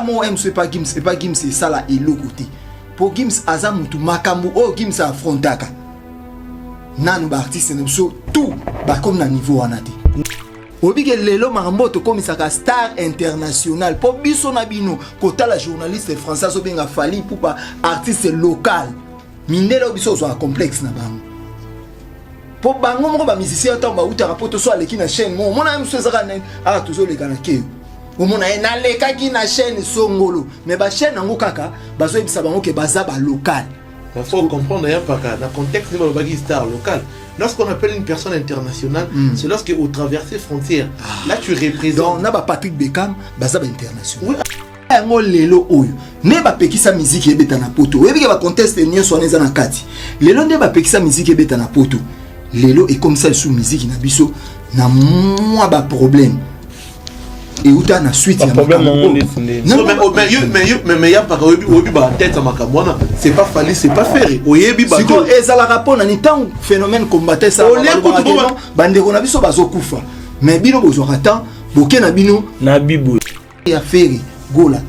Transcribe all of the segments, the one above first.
Mo mso epa Gims, epa Gims esala eloko te, mpo Gims aza mutu. Makambo oyo Gims afrontaka nanu, baartiste na biso tout bakomi na niveau wana te. Oyebi ke lelo makambo oyo tokomisaka star international, mpo biso na bino kotala journaliste français azobenga Fally Ipupa artiste local. Mindele oyo, biso ozwaka complexe na bango, mpo bango moko bamusicien, ntango bautaka mpo toso aleki na chaîne moko, omona ye mosu ezaka nani awa, tozoleka na keyo, omona ye nalekaki na chaîne songolo, mais bachaîne yango kaka bazoyebisa bango ke baza balocal. Il faut comprendre un paka dans le contexte de star local. Lorsqu'on appelle une personne internationale, c'est lorsque vous traversez frontières. Là, tu représentes. Donc na bapatrick Beckham baza bainternational. Yango lelo oyo nde bapekisa miziki ebeta na poto. Oyebi ke bacontexte nyonso wana eza na kati. Lelo nde bapekisa miziki ebeta na poto, lelo ekomisa lisusu miziki na biso na mwa baproblème euta na suite ya Baproblème makambo yango oyo. ndeti ndeni. Non, Non, mais, non, oh, mais ya paka oyebi, oyebi ba tête ya makambo wana, c'est pas Fally, c'est pas Ferre, oyebi ba Sikoyo ezalaka mpo na ni ntango phénomène combattant Olie kutu bandeko na biso bazokufa, mais bino bozwaka temps boke na bino na bibo. Ya Ferre Gola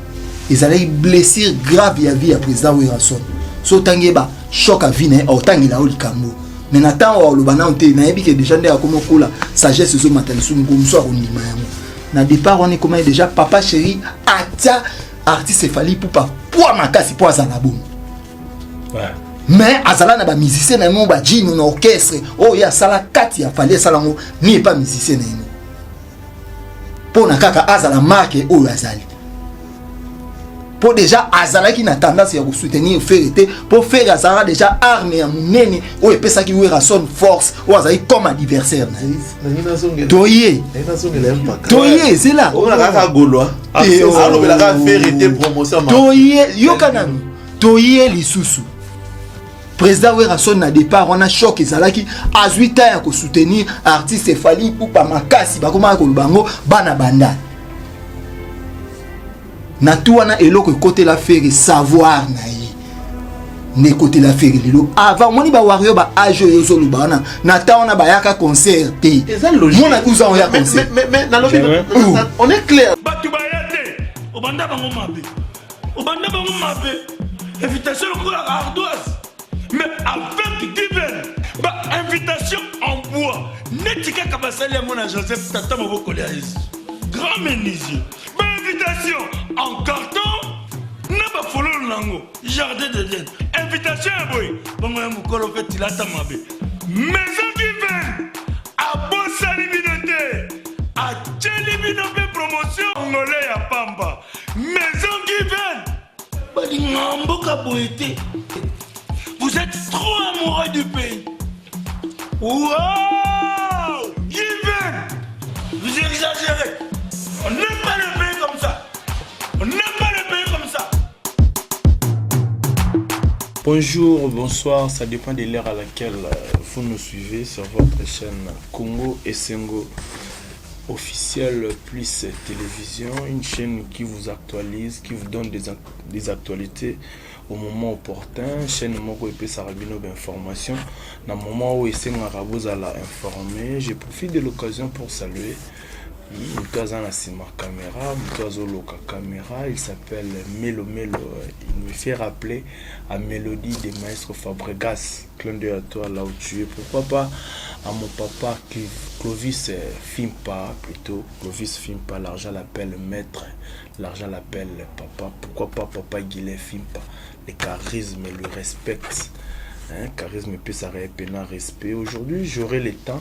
ezalaki blessure grave ya vie ya président Werrason. So otangi ye ba choc ya vie na ye, aotangela yo likambo, mais na ntango aloba nano te. Nayebi ke déjà nde akoma okola, sagesse ezomata lisusu, moko mosu akondima yango. Na départ wana ekomaki déjà papa chéri atia artiste Fally Ipupa poa makasi mpo azala bongo, mais azala na bamusicien na ye mo bajino na orchestre oyo ye asala kati ya Fally, asala yango ni epa musicien na ye mo mpo na kaka azala marke oyo azali, mpo déjà azalaki na tendance ya kosoutenir Ferre te, mpo Ferre azalaka déjà arme ya monene oyo epesaki Werrason force, oyo azalaki comme adversaire na ye. Toye, toye, ezela. Omonaka kaka Gaulois Te, oh. alobelaka Ferre te, promotion. Toye, yoka nanu, toye lisusu. Président Werrason na départ wana, choc ezalaki, azwi temps ya kosoutenir artiste Fally Ipupa makasi. Bakomaka koloba yango bana banda na tu wana. Eloko ekotela Ferre, savoir na ye nde ekotela Ferre lelo. Avant omoni bawario ba age oyo ozoloba wana, na temps wana bayaka concert te. Eza logique. Mona kuza oya concert. Mais nalobi Jamais. on est clair. Bato baya te, obanda bango mabe, obanda bango mabe, invitation lokola ardoise, mais avec Given, bainvitation en bois neti kaka basali yango na Joseph, tata mobokoli ya Yesu, grand menuisier, bainvitation en carton na bafololo nango, jardin d'Eden, invitation ya boye bongo ya mokolo mpe tilata mabe. Maison Given abosani bino te, atieli bino mpe promotion ngole ya pamba. Maison Given balinga mboka boye te. Vous êtes trop amoureux du pays. Wow, Given, vous exagérez. On n'aime pas le pays comme ça, on n'aime pas le pays comme ça. Bonjour, bonsoir, ça dépend de l'heure à laquelle vous nous suivez sur votre chaîne Congo Essengo officiel plus télévision, une chaîne qui vous actualise, qui vous donne des actualités au moment opportun, chaîne moko epesaka bino information na moment où esengaka bozala informé. Je profite de l'occasion pour saluer moto aza na nsima caméra, moto azoloka caméra, il s'appelle Melo Melo. Il me fait rappeler à Mélodie de Maestro Fabregas. Clin d'œil à toi là où tu es. Pourquoi pas à mon papa Clovis Fimpa, plutôt Clovis Fimpa, l'argent l'appelle maître, l'argent l'appelle papa. Pourquoi pas papa Guillet Fimpa, le charisme, le respect, hein, charisme epesaka ye pena respect. Aujourd'hui, j'aurai le temps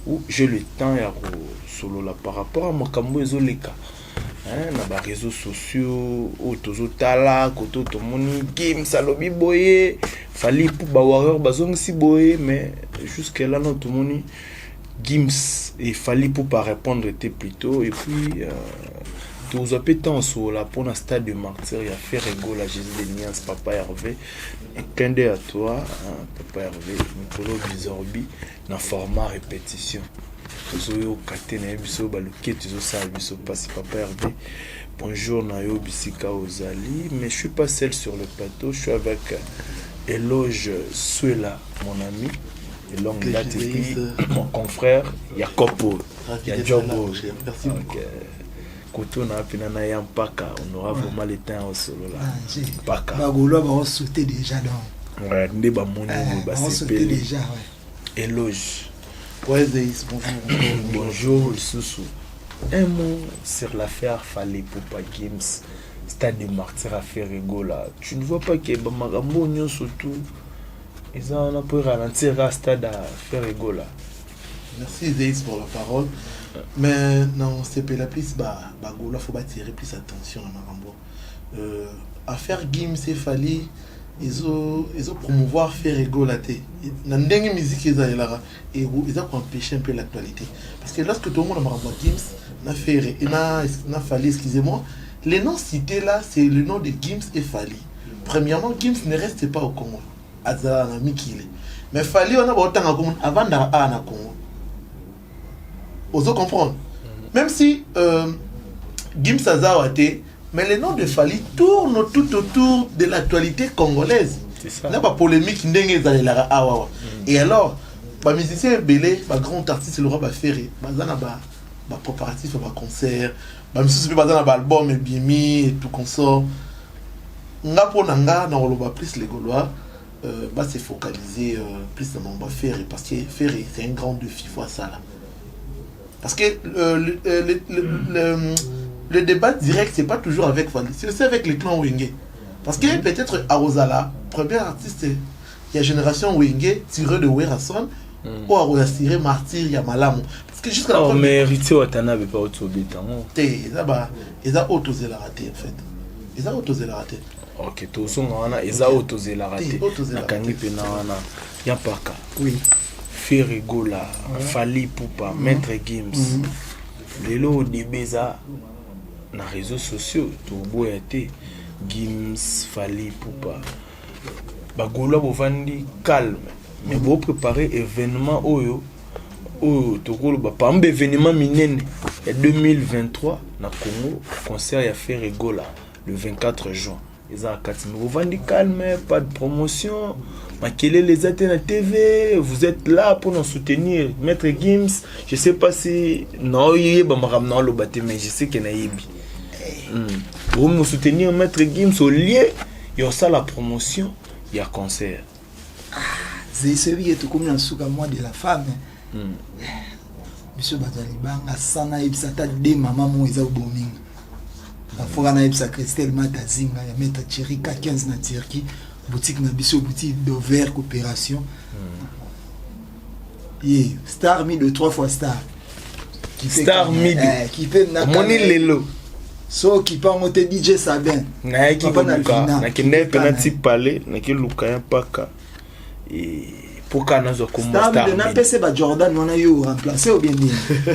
ou j'ai le temps ya kosolola par rapport à makambo ezoleka, hein, na baréseaux sociaux oyo tozotala koto. Tomoni Gims alobi boye, Fally mpo bawarrior bazongisi boye, mais jusque là no tomoni Gims et Fally mpo pas répondre te plutôt. Et puis tozwa mpe temps osolola mpona stade de martyr ya Ferre Gola, Jésus de Niance, papa Hervé. Clin d'œil à toi, hein, papa Hervé. Mikolo bizorbi na format répétition, tozoyoka te na ye biso baluketu ezosala biso mpasi. Papa Hervé, bonjour na yo bisika ozali. Mais je suis pas seul sur le plateau, je suis avec Eloge Suela, mon ami de longue date, et puis mon confrère Jacopo. Ravi Ya d'être Djogo. là, mon cher. Merci Donc, beaucoup. Kotuna mpena na ya mpaka, on aura vraiment le temps ya kosolola. Mpaka. Bagaulois baosauter déjà, donc. Ouais, nde bamoni oyo baosauter basepeli. Déjà, ouais. Éloge. Ouais, Zeus, bonjour, bonjour. Bonjour lisusu. Un mot sur l'affaire Fally Ipupa, Gims, Stade des Martyrs, affaire Gola. Tu ne vois pas que bamakambo nyonso tout eza wana mpo ralentir stade affaire Gola? Merci Zeus pour la parole. Mais non, c'est la plus ba Gola, faut attirer plus attention na makambo. Affaire Gims et Fally, ils ont promouvoir Ferre Gola te. Na ndenge musique ezalelaka, eza koempêcher un peu l'actualité. Parce que lorsque tout le monde a makambo ya Gims, na Ferre et na Fally, excusez-moi, les noms cités là, c'est le nom de Gims et Fally. Premièrement, Gims ne reste pas au Congo. Azala na mikili. Mais Fally wana baotanga komona avandaka awa na Congo. Ozo comprendre? Même si Gims aza awa te, mais le nom de Fally tourne tout autour de l'actualité congolaise. C'est ça. Na bapolémique ndenge ezalelaka awa awa. Et alors, bamusicien ebele, bagrand artiste, le roi baFerre, baza na bapréparatif ya baconcert, bamisusu mpe baza na baalbum ebimi et tout consort. Nga, mpo na nga, na koloba plus les Gaulois ba se focaliser plus na mambo ya Ferre, parce que Ferre, c'est un grand défi, faut asala, parce que le débat direct, c'est pas toujours avec Fally, c'est aussi avec le clan Wenge, parce que peut-être akozala premier artiste ya génération Wenge tiré de Werrason oyo akozasire martyr ya malamu, parce que jusqu'à la Oh, première mais Héritier Watanabe pa oti obeta yango. Te, eza ba eza oyo tozelaka te. En fait, eza oyo tozelaka te. Ok, tozonga wana, eza oyo tozelaka Te, te. Oyo tozelaka Nakangi te. mpena wana ya mpaka. Oui. Ferre Gola, Fally Ipupa, Maître Gims, lelo débat eza na réseaux sociaux, toboya te. Gims, Fally Ipupa, bagaulois bovandi calme, mais bopréparer événement oyo tokoloba parmi événement minene ya 2023 na Congo, concert ya Ferre Gola le 24 juin eza na kati. Mais bovandi calme, pas de promotion, makelele eza te na TV. Vous êtes là pour nous soutenir Maître Gims. Je sais pas si naoyeba makambo naoloba te, mais je sais que nayebi bokomi soutenir Maître Gims au lieu ya osala promotion ya concert. Zeyi, ke tokomi na suka mois de la femme. Biso bato ya libanga sa nayebisa ata de mama mo eza bominga nafoka nayebisa Christelle Matazinga ya maître Thierry K15 na Turquie, boutique na biso, boutique Dover Coopération. Ye star mi de trois fois star. Star Mido. Kipe. Omoni lelo. So kipe yango te, DJ Sabin. Nayaki Papa na koluka Vina. nakendaki mpena Kipe ti pale nakeluka ya mpaka mpo kaka nazwa kombo star Star Mido. Mido. Napesa baJordan wana, yo remplace ou bien nini,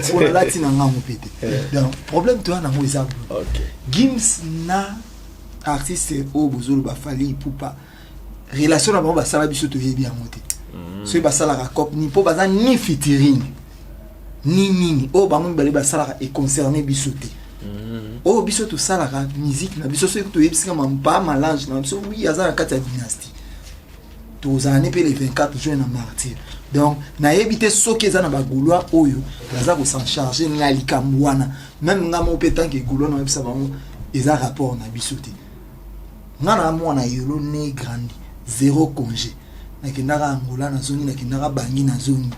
mpo nalati na ngango mpe te. Donc problème toya nango eza boye. Gims na artiste oyo bozoloba Fally Ipupa, relation na bango basala, biso toyebi yango te. Soki basalaka cop ni mpo baza ni featuring ni nini, oyo bango mibale basalaka econcerne biso te. Oyo biso tosalaka musique na biso, soki toyebisika mampa malange na biso, oui, aza na kati ya dynastie, tozala ne mpe le 24 juin na Martyr. Donc nayebi te soki eza na bagaulois oyo baza kosan charge na likambo wana. Même nga moko mpe, tant que gaulois, nayebisa bango eza rapport na biso te. Nga na mwana yolo né, grandi, zéro congé. Nakendaka Angola, nazongi, nakendaka Bangi, nazongi.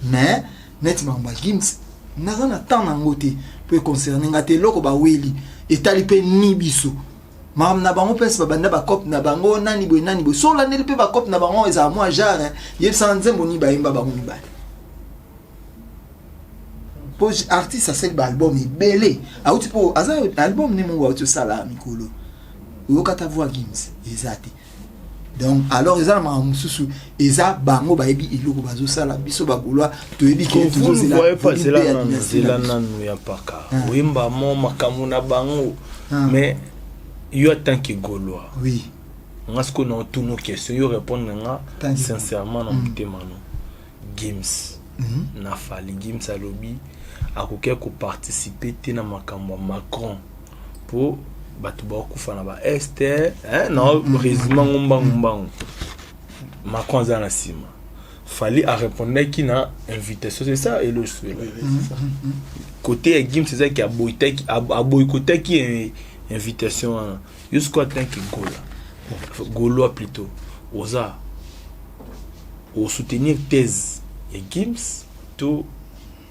Mais neti makambo ya Gims, naza na temps nango te mpo econcerne nga te. Eloko baweli etali mpe ni biso, makambo na bango mpesi babanda bacope na bango nani boye nani boye. So olandeli mpe bacope na bango, ezala mwa genre yebisaka nzembo nini bayemba bango mibale, mpo artiste asali baalbum ebele, auti mpo aza album ne moko auti osala mikolo, oyokata voix Gims eza te. Donc alors eza na makambo mosusu, eza bango bayebi eloko bazosala. Biso bagaulois toyebi ke tozela nzela nanu ya mpaka oyemba mo makambo na bango. Mais yo, en tant que Gaulois, nga sikoyo na otuna question, yo répondre nga sincèrement na motema. No Gims na Fally, Gims alobi akoki koparticipe te na makambo ya Macron mpo bato bakokufa na baest na résumé ngo mbangu mbangu. Macron aza na nsima. Fally arépondaki na invitation, c'est ça, eloswela. Oui, oui, c'est ça. Côté ya Gims, ezaki aboyikotaki invitation wana. Yo sikoyo, en tant que Gola, Gaulois plutôt, oza osoutenir thèse ya Gims to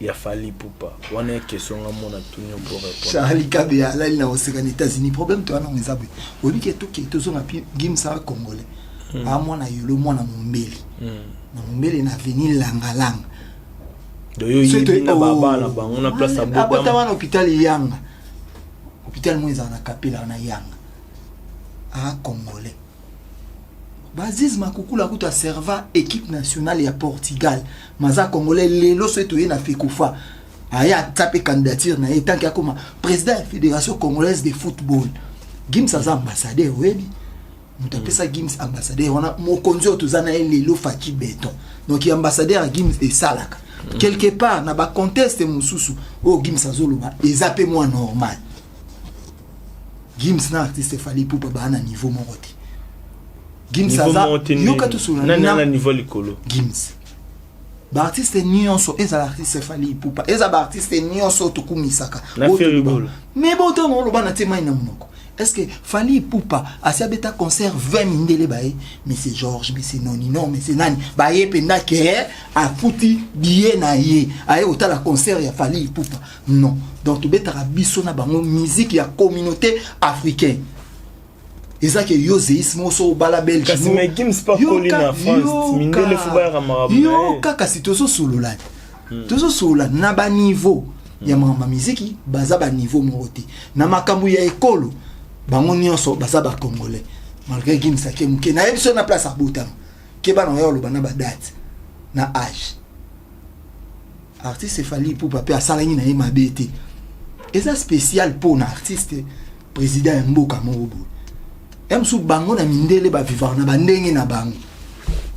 ya Fally Ipupa? Wana ya question nga mona tuni yo pour répondre. Charlie Kabe alali na koseka na États-Unis. Problème to wana eza boye: oyebi ke toke tozonga mpi Gims aa Congolais, aa mwana Yolo, mwana Mombeli, na Mombele na avenue Langalanga. Do yo yebi na baba na bango na place? Abotama. Abotama na hôpital Yanga, hôpital mo ezala na Kapela na Yanga. Aa Congolais. Baziz Makukula kutu aserva équipe nationale ya Portugal, maza Congolais. Lelo so toye na FECOFA, aye atia mpe candidature na ye tant que akoma président ya Fédération congolaise de football. Gims aza ambassadeur. Oyebi moto apesa Gims ambassadeur wana? Mokonzi oyo toza na ye lelo, Fatshi Béton. Donc ambassadeur ya Gims esalaka quelque part na bacontexte mosusu. Oyo Gims azoloba eza mpe mwa normal. Gims na artiste Fally Ipupa baa na niveau moko te. Gims aza, yoka, tosolola. Nani na niveau likolo? Gims. Baartiste nyonso, ezala artiste Fally Ipupa, eza baartiste nyonso oyo tokumisaka. Na Ferre Gola. Mais botango oloba na tie mai na monoko. Est ce que Fally Ipupa asi abeta concert 20 mindele baye, monsieur Georges, monsieur Nonino, monsieur nani, baye mpenza ke afuti billet na ye, aye kotala concert ya Fally Ipupa? Non. Donc tobetaka biso na bango musique ya communauté africaine. Eza ke yo zeis moko so obala Belge. Kasi mais Gims pa koli na France, mindele fo bayaka makambo na ye. Yoka, kasi tozosolola, tozosolola na baniveau ya makambo ya miziki. Baza baniveau moko te na makambo ya ekolo. Bango nyonso baza Bacongolais, malgré Gims ake moke. Nayebi so na place abotama ke bana oya oloba na badate na age. Artiste Fally Ipupa mpe asalaki na ye mabe te. Eza spécial mpo na artiste président ya mboka moko boye. Ya mosusu, bango na mindele bavivaka na bandenge na bango.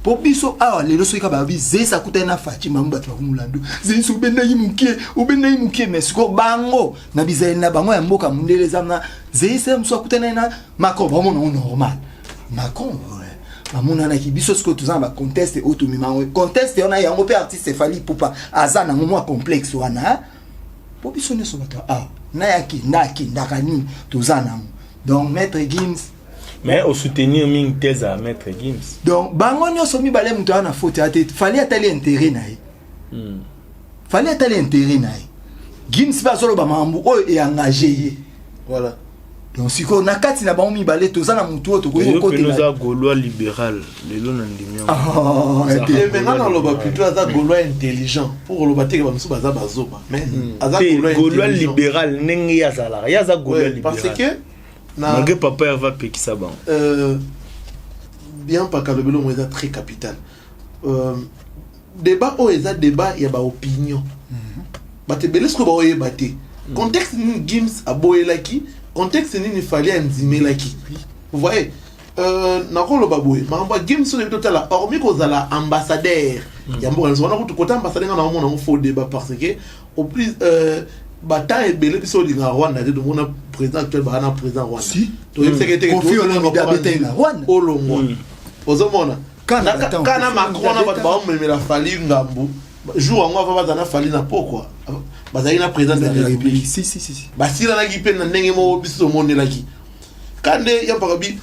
Mpo biso awa lelo, soki kaka babi Zeis akutani na Fatshi, bango bato bakomolandu Zeis obendaki mokie, obendaki mokie. Mais sikoyo bango na bizaleli na bango ya mboka mondele, eza na Zeis ya mosusu akutani na Macron, bamona ngo normal. Macron bamonanaki. Biso sikoyo toza na bacontexte oyo tomema yango, contexte wana yango mpe artiste Fally Ipupa aza nango mwa complexe wana. Mpo biso nyonso bato awa na ya kenda akendaka nini, toza nango. Donc Maître Gims. Mais osoutenir mingi thèse ya Maître Gims. Donc bango nyonso mibale, moto aza na faute ya te. Fally atali intérêt na ye. Fally atali intérêt na ye. Gims mpe azoloba makambo oyo eengage ye. Voilà. Donc sikoyo na kati na bango mibale, toza na motu oyo tokoki Yo pene kokotela. Oza Gaulois libéral lelo na ndimi yango. Oh, Oza te. Mais nga naloba plutôt aza Gaulois intelligent, pour oloba teke bamosusu baza bazoba, mais aza Te, Gaulois Gaulois intelligent. libéral ndenge ye azalaka, ye aza Gaulois Ouais, parce libéral que na malgré papa Herve apekisa bango. Bien, paka lobi lomo eza très capital. Débat oyo eza débat ya baopinion. Bato ebele sikoyo baoyeba te contexte nini Gims aboyelaki, contexte nini Fally andimelaki. Vous voyez, nakoloba boye: makambo ya Gims oyo totala, hormis kozala ambassadeur ya mboka nyonso wana, kutu kota ambassadeur, nga naomona yango faux débat, parce que au plus batemps ebele biso olingaka Rwanda te. Tomona président actuel baa na président Rwanda. Si. Toyebisaki ete Koffi Olomide abetaki na Rwanda. Olongwa, ozomona Kana batemps, kana Koffi Macron na Olomide bato baomemela Fally ngambu. Jour yango ava bazala na Fally na pokwa, bazalaki na président de la République. Si, si, si, si. Basilanaki mpe na ndenge moko biso tomonelaki ka nde ya mpaka bi.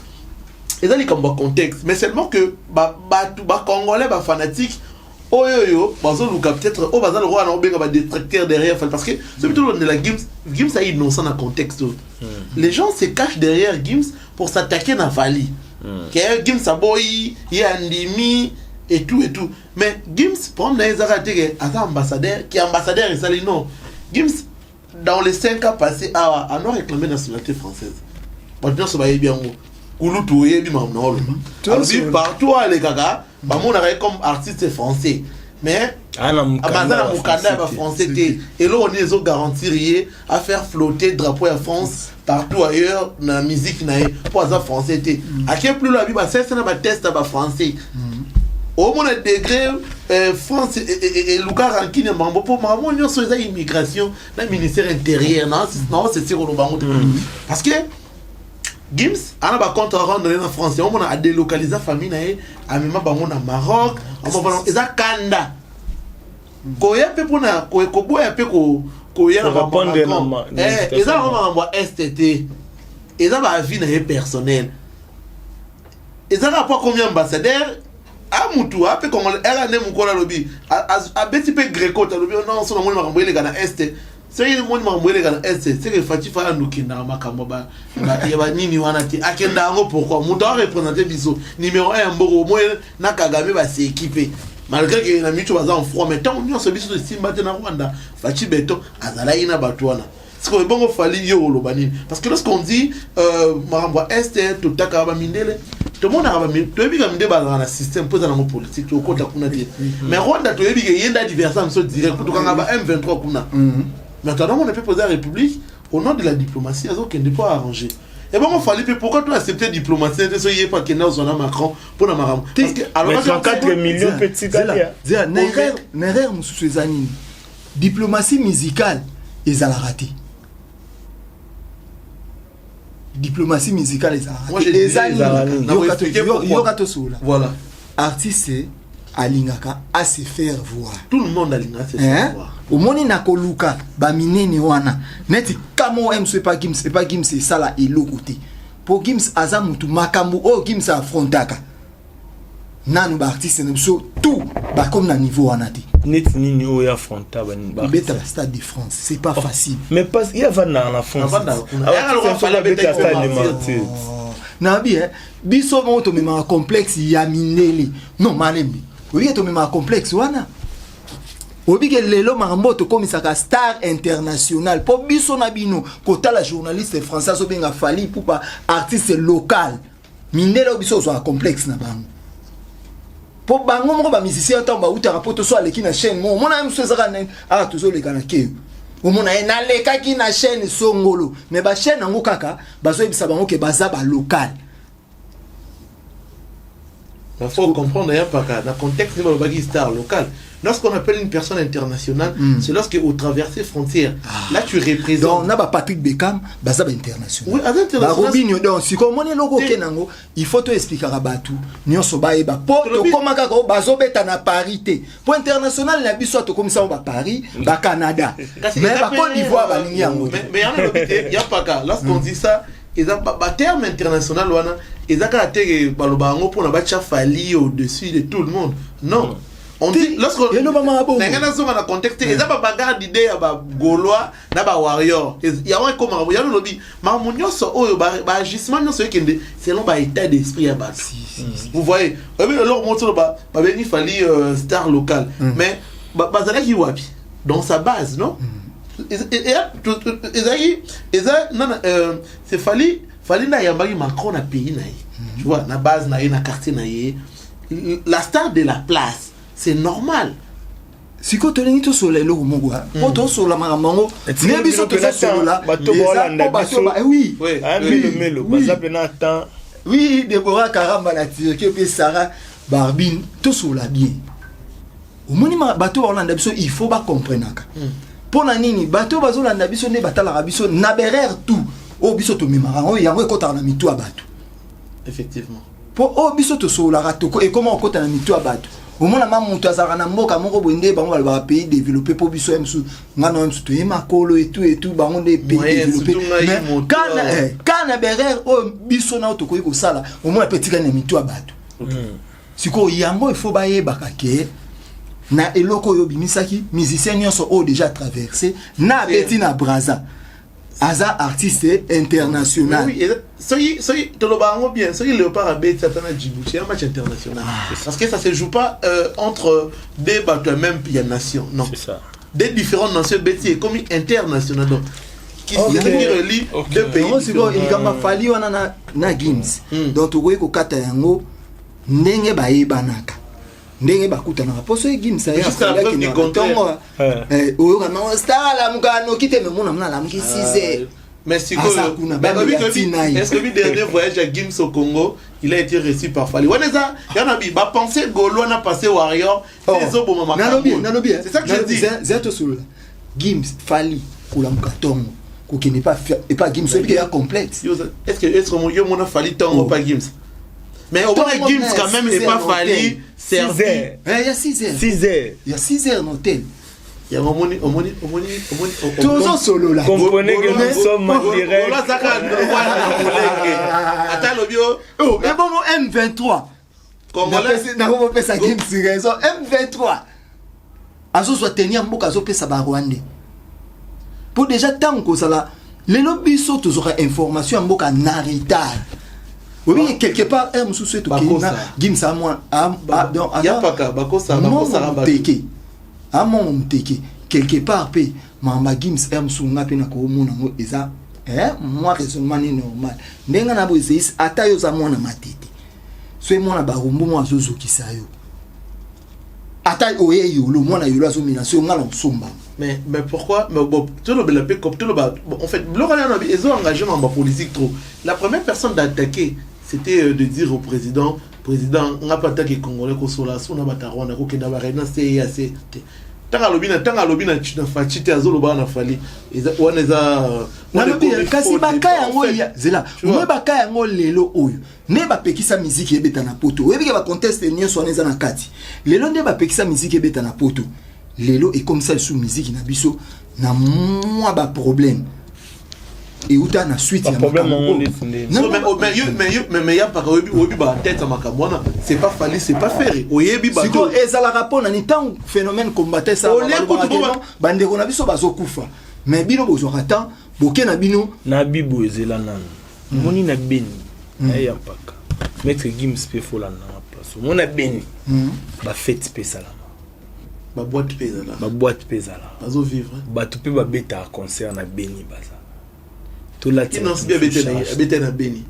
Eza likambo ya contexte, mais seulement que bato Bacongolais, bafanatique oyo oyo bazoluka peut-être oyo baza lokola na obenga badétracteur derrière Fally, parce que soki tolondela Gims, Gims ayi innocent na contexte oyo. Les gens se cachent derrière Gims pour s'attaquer na Fally, ke Gims aboyi, ye andimi et tout et tout. Mais Gims, problème na ye ezaka te ke aza ambassadeur, ki ambassadeur esali. Non, Gims, dans les 5 ans passés awa, ano réclamé nationalité française. Bato nyonso bayebi yango. Kulutu oyebi makambo na oloba. Alobi partout oyo alekaka, bamonaka ye comme artiste français, mais aza aza na mokanda ya Bafrançais te. Eloko nini ezogarantir ye à faire flotter drapeau ya France partout ailleurs na musique na ye, mpo aza Français te? Ake plus loin, abi basalisa na bateste ya Bafrançais. Omona degré France eluka rancune ya makambo, mpo makambo nyonso eza immigration na ministère intérieur. Naosesi koloba yango te, parce que Gims ana bacompte à rendre na France. Yango mona adélocalisa famille na ye, amema bango na Maroc. Eza kanda koya mpe mpona koboya mpe koya na Korépondre na na invitation. Eza yango makambo ya Est te, eza baavis na ye personnel. Eza kaka po akomi ambassadeur a mutu ape congolais aka nde mokolo alobi abeti mpe greco te, alobi: "Non, so namoni makambo eleka na Est, soki moni makambo eleka na Est, seke Fatshi fa andokendaka makambo ya banini wana te." Akenda yango pourquoi? Moto areprésente biso numéro 1 ya mboka omoi na Kagame baseki mpe, malgré que na miso baza en froid, mais ntango nyonso biso tosimba te na Rwanda. Fatshi Béton azalaki na bato wana. Sikoyo ebongo Fally, yo oloba nini? Parce que lorsqu'on dit makambo ya Est, totakaka bamindele, tomonaka toyebi ka mindele bazalaka na système mpo eza nango politique, tokota kuna te. Mais Rwanda, toyebi ke ye nde adversaire biso direct, po tokanga ba M23 kuna. Mais tozomona mpe président ya République, au nom de la diplomatie, azokende mpo arranger. Ebongo Fally mpe, pourquoi to accepter diplomatie te soki ye mpo akende ozwa na Macron mpo na makambo? Parce que Mais 34 millions mpe tikali ya. Zela, na erreur mosusu eza nini? Diplomatie musicale ezalaka te. Diplomatie musicale ezalaka Moi, te. j'ai Eza dit, ezalaka nini? nini? Nakoexpliquer pourquoi. Yoka, tosolola. Voilà. Artiste alingaka a se faire voir. Tout le monde alingaka se Hein? faire voir. Omoni na koluka baminene wana neti kamo mso epa Gims, epa Gims esala eloko te, mpo Gims aza mutu makambo oyo Gims afrontaka nanu baartiste na biso tout bakomi na niveau wana te. Neti nini oyo affronta? Kobeta ba Stade de France, c'est pas facile. Mais parce ye avandaka na France. Avandaka kuna. Abeta Stade de Martyr. Nabi biso moko tomemaka complexe ya mindele. Non, malembe, oyebi ke tomemaka complexe wana. Oyebi ke lelo makambo oyo tokomisaka star international, mpo biso na bino kotala journaliste français azobenga Fally Ipupa artiste local. Mindele oyo biso ozwaka complexe na bango, mpo bango moko bamusicien, ntango bautaka mpo toso aleki na chaîne moko, omona ye mosu ezaka nani aka tozoleka na keyo, omona ye nalekaki na chaîne songolo, mais bachaîne yango kaka bazoyebisa bango ke baza balocal. Il faut comprendre d'ailleurs par dans le contexte de star local. Lorsqu'on appelle une personne internationale, c'est lorsque vous traversez frontières. Là, tu représentes. Donc na ba Patrick Beckham baza ba international. Oui, aza international. Barobinho. Donc sikoyo omoni eloko oke nango, il faut toexplikaka bato nyonso bayeba, mpo tokóma kaka oyo bazobeta na Paris te, mpo international na biso tokomisa ngo baParis, baCanada, Kasi mais eza baCôte d'Ivoire balingi yango te. Mais yango elobi te ya paka. Lorsqu'on dit ça, eza baterme international wana eza kaka te ke baloba yango mpona batya Fally au-dessus de tout le monde. Non, on dit lorsque Elobamaka bongo. Ndenge nazonga na contexte, eza babagarre d'idée ya bagaulois na bawarrior. Yango ekomaka yango elobi makambo nyonso oyo, baagissement nyonso ekende selon baétat d'esprit ya bato. Vous voyez, oyebi eloko moko toloba, babengi Fally star local, mais bazalaki wapi dans sa base? Non, ezalaki eza nana c'est Fally. Fally nde ayambaki Macron na pays na ye, tu vois, na base na ye, na quartier na ye, la star de la place, c'est normal. Sikoyo tolingi tosolola eloko moko mpo tosolola makambo yango Etikali nde biso bino mpe na tozosolola. temps, bato eza baolanda mpo bato biso. Oui. Melo melo baza mpena temps. Oui, Debora Karamba na Turquie mpe Sara Barbine, tosolola bien. Omoni bato baolanda biso, il faut bacomprenaka mpo na nini bato bazolanda biso nde batalaka biso na berere tout oyo biso tomemaka yango, yango ekɔtaka na mitu ya bato. Effectivement. Mpo oyo biso tosololaka toko ekoma kokɔta na mitu ya bato. Omona ma moto azalaka na mboka moko boye nde bango balobaka pays développé, mpo biso ye mosusu, nga na ye mosusu toye makolo etu etu, bango nde pays Moyen, développé. surtout ngai Mais moto, kana kana berere oyo biso na oyo tokoki kosala, omona mpe etikali na mitu ya bato. Sikoyo yango il faut bayebaka ke na eloko oyo obimisaki, musicien nyonso oyo déjà traversé na abeti na Braza aza artiste international. Mais oui, soki toloba yango bien, soki Léopard abeti ata na Djibouti, un match international, parce que ça se joue pas entre des bato ya même ya nation, non. C'est ça. Des différentes nations beti ekomi international, donc qui qui relie deux pays Yango sikoyo différents. likambo aFally wana na Gims, donc tokoki kokata yango ndenge bayebanaka, ndenge bakutanaka, mpo soki Gims Jusqu'à la preuve du contraire. Oyoka nango star alamuka noki te, memona mona alamuki 6 heures. Mais sikoyo, Aza kuna, mais bamela ntina ye. est-ce que le dernier voyage à Gims au Congo, il a été reçu par Fally? Wana eza yana bi ba pensée gaulois na pensée warrior, Oh, ezoboma makambo. Nalobi, nalobi. C'est ça que je dis. Zela, tosolola. Gims, Fally kolamuka ntongo. Kokende epa Gims, oyebi ke ya complète. Est-ce que yo mona Fally ntango pa Gims? Mais omona Gims quand même epa Fally servi. Ya 6 heures. 6 heures. Ya 6 heures na hotel. Yango omoni, omoni, omoni, omoni. Tozosolola. Comprenez que nous sommes en direct. Azaka wana molenge, ata alobi o. Ebongo M23? Congolais. Nakomopesa Gims raison. M23 azozwa teni ya mboka, azopesa Barwandais, mpo déjà ntango kozala lelo, biso tozwaka information ya mboka na retard. Oyebi, quelque part aire mosusu etokei na Gims. Yapaka bakosaka. Moteke amongo moteke quelque part mpe mamba Gims aire mosusu, nga mpe nakomona yango eza mwa raisonnement ni normal. Ndenge na boye ezeisi, ata yo oza mwana Matete, so emwana Barumbu mwa azozokisa yo, ata oye Yolo, mwana Yolo azomela so, nga na kosomba. Mais pourquoi? Mais bon, tolobela mpe toloba. En fait, biloko wana ezo engagé na bapolitique trop. La première personne d'attaquer, c'était de dire au président: président, nga mpe atake Congolais, kosola so na bato ya Rwanda, kokenda baréunion CEEAC te. Ntango alobi na, ntango alobi na Fatshi te, azoloba na Fally wana eza. Nalobi, kasi baka yango zela omoi, baka yango lelo oyo nde bapekisa miziki ebeta na Poto. Oyebike bacontexte nyonso wana eza na kati. Lelo nde bapekisa miziki ebeta na Poto, lelo ekomisa lisusu miziki na biso na mwa baproblème euta na suite ya Mais ya paka, oyebi batete ya makambo wana, c'est pas Fally, c'est pas Ferre, oyebi. Siko ezalaka mpo nani? Ntango phénomène combattant, bandeko na biso bazokufa, mais bino bozwaka temps boke na bino. Na bibo ezela nanu. Omoni na Beni aye ya mpaka Maître Gims mpe folandanga place. Omoni na Beni, bafete mpe esalama. Baboîte mpe ezala. Baboîte mpe ezala. Bazovivre. Bato mpe babetaka concert na Beni, baza. Abeta na Beni.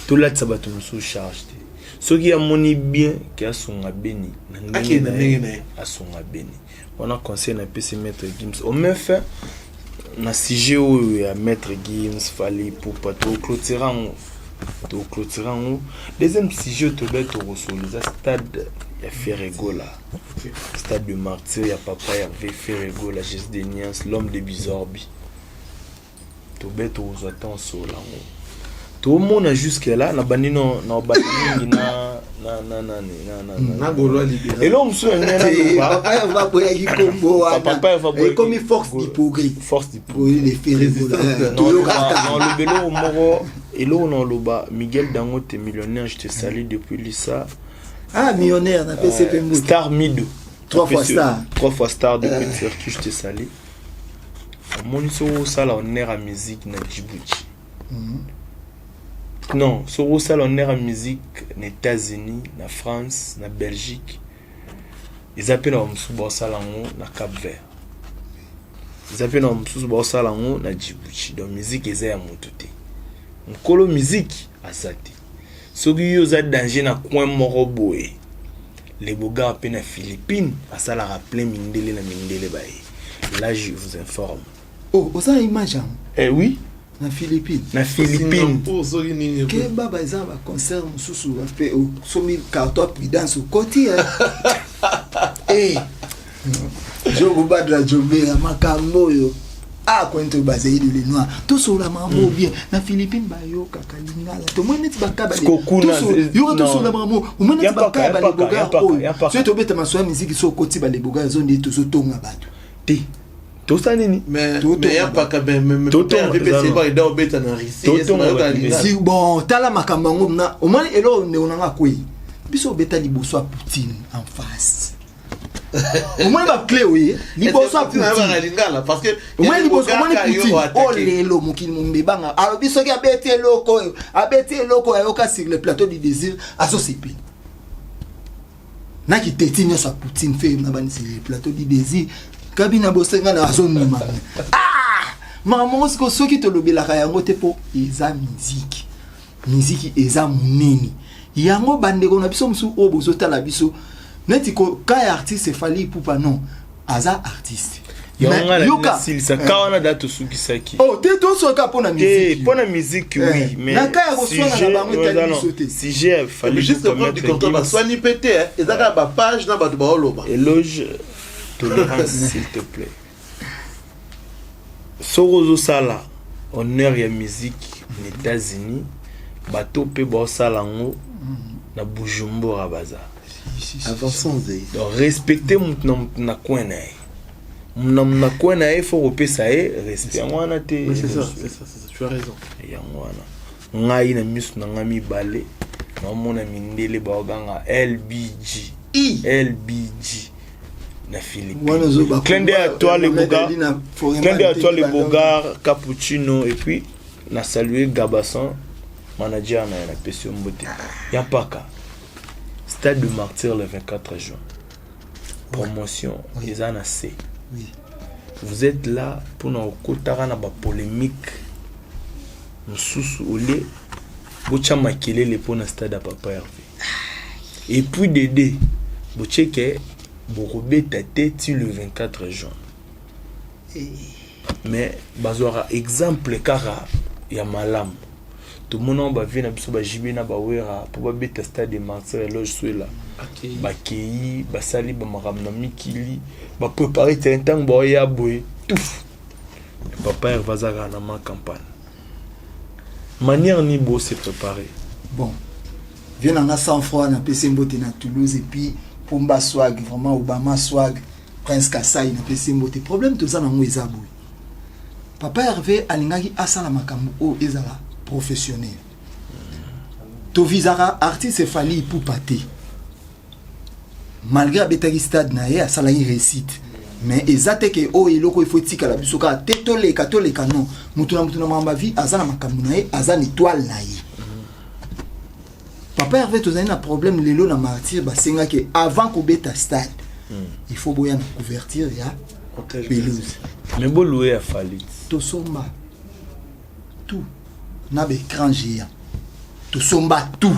Tolatisa bato mosusu charge te. Soki amoni bien ke asunga Beni na ndenge na ye, asunga Beni wana. Conseil napesi Maître Gims au fin na sujet oyo ya Maître Gims, Fally Ipupa, toclôturer yango, toclôturer yango. Deuxième sujet oyo tobe tokosolola eza stade ya Ferre Gola, stade de Martyr ya papa Hervé Ferre Gola, Jésus de Niance, l'homme de Bizorbi. Tobe tokozwa temps solola yango. Tomona jusque là na bandi no na bandi mingi na na na nani na na na Gaulois libéral. Eloko mosusu ya ngai naloba. Papa baboyaki kombo wana, ekomi Force du Progrès. Force du Progrès. Toyokaka. Naloba eloko moko, eloko naloba: Miguel Dangote, millionnaire, je te salue depuis Lisa. Ah, millionnaire na PCP Mbuta. Star Mido. Trois fois star. Trois fois star depuis Turquie, je te salue. Omoni, soki osala honneur ya musique na Djibouti, non, soki osala honneur ya musique na États-Unis, na France, na Belgique, eza mpe na bamosusu baosala yango na Cap Vert, eza mpe na bamosusu baosala yango na Djibouti. Donc musique eza ya motu te, nkolo musique aza te. Soki yo oza danger na coin moko boye, Lebogar mpe na Philippine asalaka plein mindele na mindele baye. Là, je vous informe. Oh, oza na image yango? Eh oui. Na Philippine? Na Philippine. Soki nini? Ke baba, eza na baconcert mosusu mpe osomi carton prudence, okoti e jokobadla jobela makambo oyo akwente bazali de le noir. Tosola makambo bien na Philippine, bayokaka lingala. Tomoni neti bakayoka, tosola makambo, omoni neti baka balebogar oyo. Soki tobeta maso ya miziki, so okoti balebogar, ezo nde tozotonga bato. Te, tosala nini? Yapaka obeta na Russie. Bon, tala makambo yango na omoni eloko ndeko nanga akwei biso, obeta liboso ya Poutine en face. Omoni baclé oye liboso ya Poutine, omoni liboso, omoni Poutine o lelo mokili mombebanga alobi soki abeti eloko oyo, abeti eloko oyo ayoka sur le plateau du désir, azosepela naki teti nyonso ya Poutine fe na bani sur le plateau du désir kabina bosenga na azondima. Ah, makambo ngo siko, soki tolobelaka yango te, mpo eza miziki. Miziki eza monene yango. Bandeko na biso mosusu oyo bozotala biso neti ka ya artiste Fally Ipupa, non, aza artiste. Yoka ka wana da tosukisaki. Oh te, tosoka mpo na musique, mpo na musique, oui, mais na ka ya koswana na bango etali biso te. Sujet Fally. Juste du contraire, baswani mpe te, eza kaka bapage na bato baoloba. Éloge tolérance, s'il te plaît. Soki ozosala Honneur ya musique na États-Unis, bato mpe baosala yango na Bujumbura baza. Avançons, Zeïs. Donc respecter mutu na mutu na coin na ye, na na coin na ye, faut kopesa ye respect yango wana te. Mais c'est ça, c'est ça, c'est ça, tu as raison. Yango wana ngai na miso na ngai mibale naomona mindele baoganga LBG. I. LBG na Wana Philippines. Clin d'œil à toi le Bogard, clin d'œil à toi le Bogard Cappuccino, et puis na saluer Gabasson, manager na ye, napesi yo mbote ya mpaka Stade de Martyr le 24 juin, promotion eza na c. Vous êtes là mpona kokotaka na bapolémique mosusu olie botya makelele mpona stade ya Papa Hervé. Et puis dede botieke bokobeta te ti le 24 juin, mais bazwaka exemple kaka ya malamu. Tomona bavie na biso bajibe na bawera mpo babeta Stade de Martyr, Eloge Swela bakei, basali bamakambo na mikili, baprépare terrain. Ntango baoya boye tuf, Papa Herve aza kaka na ma campagne. Manière ni bo se préparer? Bon, vieux na nga sans froid, napesi mbote na Toulouse, et puis Pomba Swag, vraiment Obama Swag, Prince Kasai, napesi mbote. Problème toza nango eza boye: Papa Hervé alingaki asala makambo oyo ezala professionnel. Tovisaka artiste Fally Ipupa te, malgré abetaki stade na ye, asalaki réussite, mais eza te ke oyo eloko ifo etikala biso kaka te, toleka toleka. Non, motu na motu na makambo ya vie aza na makambo na ye, aza na étoile na ye. Papa Hervé, tozali na problème lelo na Martyr. Basengaki avant kobeta stade, il faut boya na couverture ya pelouse. Mais bolouer ya Fally. Tosomba tout na baécran géant, tosomba tout.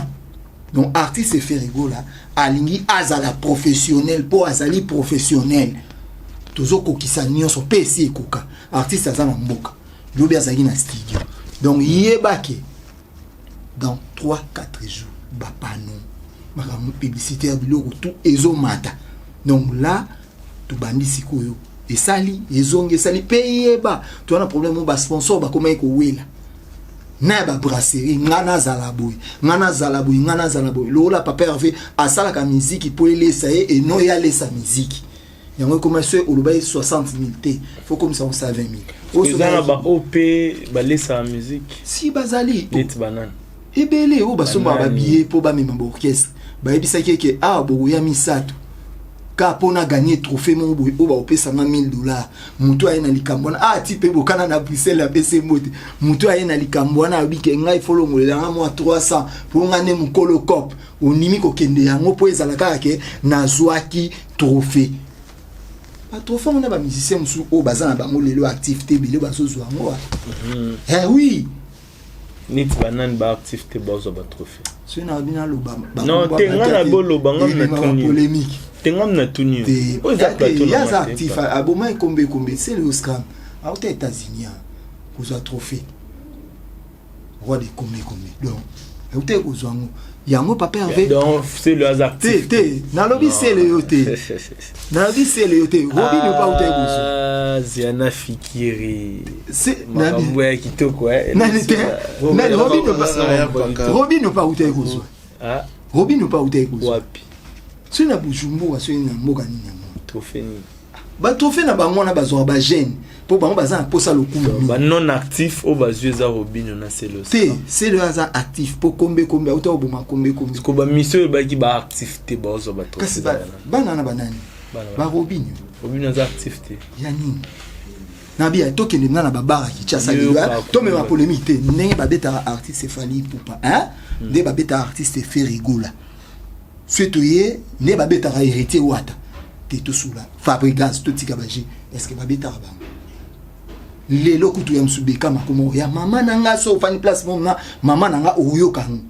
Donc artiste Ferre Gola alingi azala professionnel mpo azali professionnel. Tozokokisa nyonso mpe esi ekoka. Artiste aza na mboka, lobi azalaki na studio. Donc yebake dans 3 4 jours bapano, makambo publicitaire, biloko tout ezomata. Donc là tobandi sikoyo, esali ezongi, esali mpe. Yeba toza na problème oyo basponsor bakomaki kowela na ya babrasserie. Nga nazala boye, nga nazala boye, nga nazala boye. Lokola Papa Hervé asalaka miziki mpo elesa ye, eno ye alesa miziki yango, ekoma so oloba ye 60 000 te, faut komisa ngo 120 000. Eza na baoyo mpe balesaka musique? Si, bazali. Neti banani? Ebele oyo basombaka Banani? Babillet mpo bamema baorchestre. Bayebisaki eke awa bokoya misato ka mpona gagner trophée moko boye oyo baopesanga 1000 $. Moto aye na likambo wana, ah, ti mpe bokana na Bruxelles, apesi mbote. Moto aye na likambo wana, alobi ke ngai folongolelanga mwa 300 mpo nga nde mokolo cop ondimi kokende yango mpo ezala kaka ke nazwaki trophée. Batrophée wana, bamusicien mosusu oyo baza na bango lelo actif te, ebele bazozwa yango. Eh oui. Neti banani baactif te bazwa batrophée? Soki na bino aloba. Non, te, nga na boloba, nga na tuni. Polémique. Te, ngam na tuni yo. Te. Oyo eza plateau na ye aza nga te, actif, aboma ekombe ekombe sele oscram auta États-Unis kozwa trophée roi de kombe ekombe. Donc auta kozwa yango, yango Papa Hervé. Donc c'est le aza te actif? Te, nalobi sele yo te, nalobi sele yo te. Robin opa auta kozwa. Ah, Ziana Fikiri. Nani? Makambo ya kitoko, eh. Nani te? Nani? Robin opa, Robin opa auta kozwa. Ah. Robin opa auta kozwa. Wapi? Soki na Bujumbura, soki na mboka nini yango. Trophée nini? Batrophée na bango wana bazwaka bagene mpo bango baza na mposa lokumu mingi. Ba non actif oyo bazwi eza Robino na Selo? Te, sele oyo aza actif mpo kombe kombe auta koboma kombe kombe. Ko bamisio oyo ebaki baactif te bazwa Kasi batrophée. Bana na banani? Barobinio. Robino aza actif te. Ya nini nabiya? Tokende nga na babara Kinshasa. Yo Lelo tomema polémique te. Ndenge babetaka artiste Fally Ipupa, hein? Nde babetaka artiste Ferre Gola, soki toye nde babetaka Héritier Wata te, tosula Fabregas, totika baje. Est ce que babetaka bango lelo? Kutu ya mosu beka makomo ya mama na nga, so ofandi place moko na mama na nga, oyoka yango.